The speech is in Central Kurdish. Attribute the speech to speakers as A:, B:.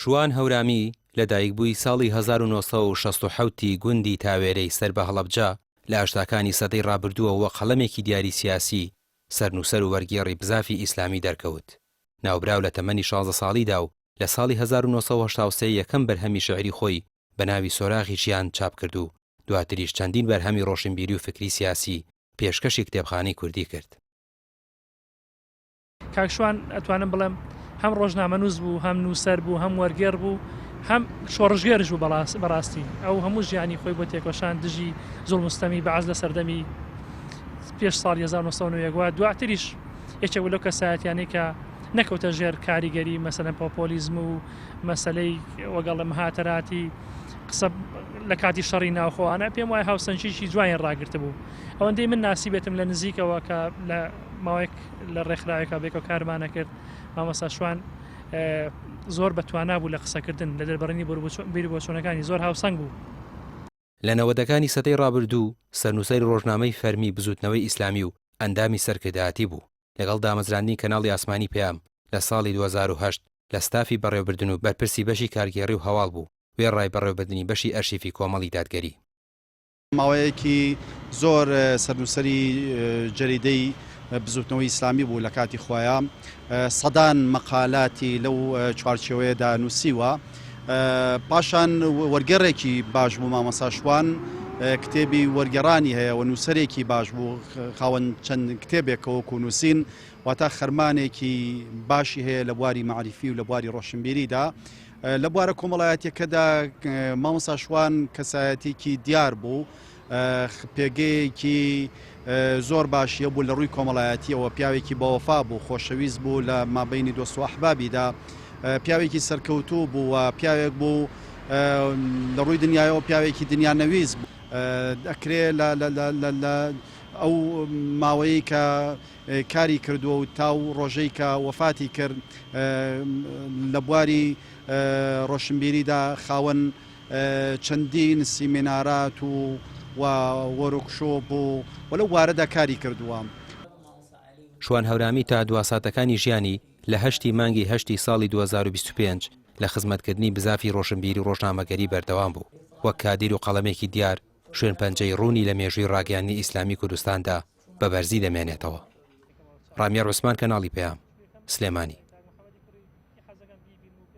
A: شوان هەورامی، لەدایکبووی ساڵی 1967 ی گوندی تاوێرەی سەر بە هەڵەبجە، لە هەشتاکانی سەدەی ڕابردووە وەک قەڵەمێکی دیاری سیاسی، سەرنووسەر و وەرگێڕی بزافی ئیسلامی دەرکەوت. ناوبراو لە تەمەنی 16 ساڵیدا و لە ساڵی 1983 یەکەم بەرهەمی شیعری خۆی بە ناوی سۆراغی ژیان چاپ کرد و دواتریش چەندین بەرهەمی ڕۆشنبیری و فکری سیاسی پێشکەشی کتێبخانەی کوردی کرد.
B: کاک شوان ئەتوانم بڵێم هەم ڕۆژنامەنووس بوو، هەم نووسەر بوو، هەم وەرگێڕ بوو، هەم شۆڕشگێرش بوو بەڕاستی ئەو هەموو ژیانی خۆی بۆ تێکۆشان دژی زوڵم و ستەمی بەعس لە سەردەمی پێش ساڵی 1991 و دواتریش یەکێک بوو لەو کەسایەتیانەی کە نەکەوتە ژێر کاریگەری مەسەلەن پۆپۆلیزم و مەسەلەی وەگەڵ مهاتەراتی قسە لە کاتی شەڕی ناوخۆوانە پێم وایە هاوسەنگیی جوانی ڕاگرتبوو ئەوەندەی من ناسیبێتم لە نزیکەوە کە لە ماوەیەک لە ڕێکخراوێکا بێکەوە کارمانە کرد مامۆستا شوان زۆر بە توانا بوو لە قسەکردن لە دەربڕینی بیروبۆچوونەکانی زۆر هاوسەنگ بوو.
A: لە نەوەدەکانی سەدەی ڕابردوو سەرنووسەری ڕۆژنامەی فەرمی بزووتنەوەی ئیسلامی و ئەندامی سەرکردایەتی بوو، لەگەڵ دامەزراندنی کەناڵی ئاسمانی پەیام لە ساڵی 2008 لە ستافی بەڕێوەبردن و بەرپرسی بەشی کارگێڕی و هەواڵ بوو، وێڕای بەڕێوەبردنی بەشی ئەرشیفی کۆمەڵی دادگەری.
C: ماوەیەکی زۆر سەرنووسەری جەریدەی بزووتنەوەی ئیسلامی بوو لە کاتی خۆیا سەدان مەقالاتی لەو چوارچێوەیەدا نووسیوە. پاشان وەرگێڕێکی باش بوو مامۆستا شوان کتێبی وەرگێڕانی هەیە و نووسەرێکی باش بوو خاوەن چەند کتێبێکە وەکو نووسین واتا خەرمانێکی باشی هەیە لە بواری مەعریفی و لە بواری ڕۆشنبیریدا. لە بوارە کۆمەڵایەتیەکەدا مامۆستا شوان کەسایەتێکی دیار بوو پێگەیەکی زۆر باشیە بوو لە ڕووی کۆمەڵایەتیەوە پیاوێکی بەوەفا بوو خۆشەویست بوو لە مابینی دۆست و ئەحبابیدا پیاوێکی سەرکەوتوو بوو و پیاوێک بوو لە ڕووی دنیایەوە پیاوێکی دنیا نەویست بوو ئەکرێ لە ئەو ماوەیە کە کاری کردووە و تا و ڕۆژەی کە وەفاتی کرد لە بواری ڕۆشنبیریدا خاوەن چەندین سیمینارات و و وۆرکشۆپ و و لەو بوارەدا کاری کردووە.
A: شوان هەورامی تا دوا ساتەکانی ژیانی لە هەشتی مانگی هەشتی ساڵی 2025 لە خزمەتکردنی بزافی ڕۆشنبیری و ڕۆژنامەگەری بەردەوام بوو، وەک کادیر و قەڵەمێکی دیار شوێن پەنجەی ڕوونی لە مێژووی ڕاگەیاندنی ئیسلامی کوردستاندا بە بەرزی دەمێنێتەوە. ڕامیار عوسمان کەناڵی پەیام، سلێمانی.